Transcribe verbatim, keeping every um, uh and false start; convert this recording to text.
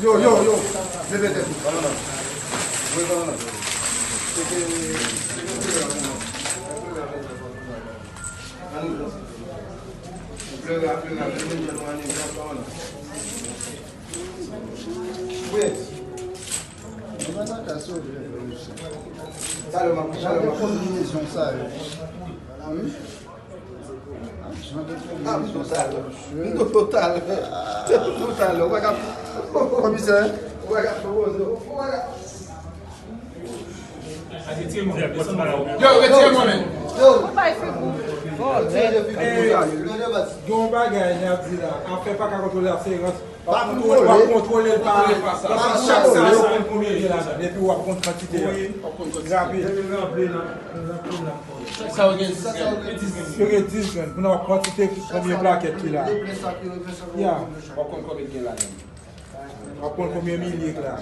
Yo, yo, yo. Leve tèt ou. Banana. Voye banana. Cheke, cheke koulè a pou mwen. Ann. Koulè a, koulè a, leve tèt ou, ann, banana. Wi. Mwen pa ta ka sove revolisyon. Talè m ap, talè m ap. Konbinezon sa yo. Wi. Ah, m tou talè. M tou talè. M tou talè. Ou pa ka. Komisè. Ou pa ka pwopoze. Ou pa ka. Yo, retire mwen, men. Yo. Gen yon bagay, n ap di la. Afè pa ka kontwole, afè rans. W ap kontwole, w ap kontwole l pa, paske chak sa yo konn konbyen gen ladan l, epi w ap konn kantite a. Rapid. Yo gen dis grenn. Pou nan w ap kantite konbyen plakèt ki la. Ya. W ap konn konbyen gen ladan l. W ap konn konbyen milye k la.